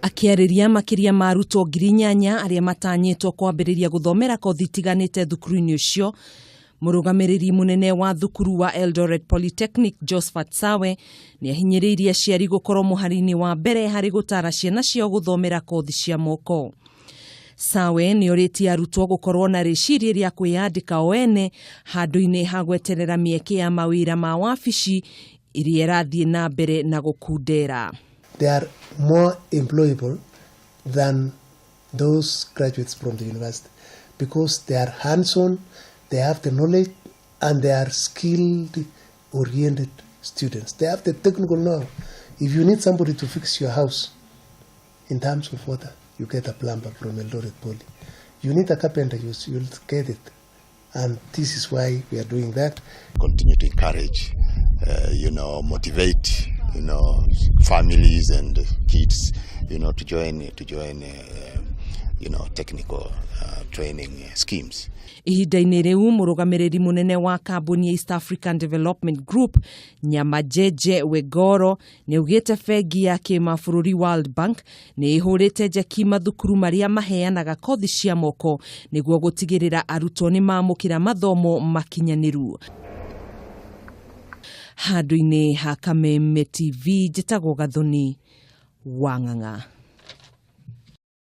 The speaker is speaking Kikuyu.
Akĩarĩria makĩria ma arutwo 8,000 arĩa matanyĩtwo kwambĩrĩria gũthomera kothi itiganĩte thukuru-inĩ ũcio, mũrũgamĩrĩri mũnene wa thukuru wa Eldoret Polytechnic Josphat Sawe nĩ ahinyĩrĩirie aciari gũkorwo mũhari-inĩ wa mbere harĩ gũtara ciana ciao gũthomera kothi cia moko. Sawe nĩ orĩtie arutwo gũkorwo na rĩciria rĩa kwĩyandĩka o ene handũ-inĩ ha gweterera mĩeke ya mawĩra ma wabici ĩrĩa ĩrathiĩ na mbere na gũkundera. They are more employable than those graduates from the university because they are hands-on, they have the knowledge, and they are skilled oriented students. They have the technical know-how. If you need somebody to fix your house in terms of water, you get a plumber from Eldoret Poly. You need a carpenter, you'll get it. And this is why we are doing that. Continue to encourage, motivate, families and kids, to join technical training schemes. Ihinda-inĩ rĩu, mũrũgamĩrĩri mũnene wa kambuni ya East African Development Group Nyamajeje Wegoro nĩ augĩte bengi ya kĩmabũrũri World Bank nĩ ĩhũrĩte njeki mathukuru marĩa maheanaga kothi cia moko nĩguo gũtigĩrĩra arutwo nĩ mamũkĩra mathomo makinyanĩru. Handũ-inĩ ha Kameme TV, njĩtagwo Gathoni Wang'ang'a.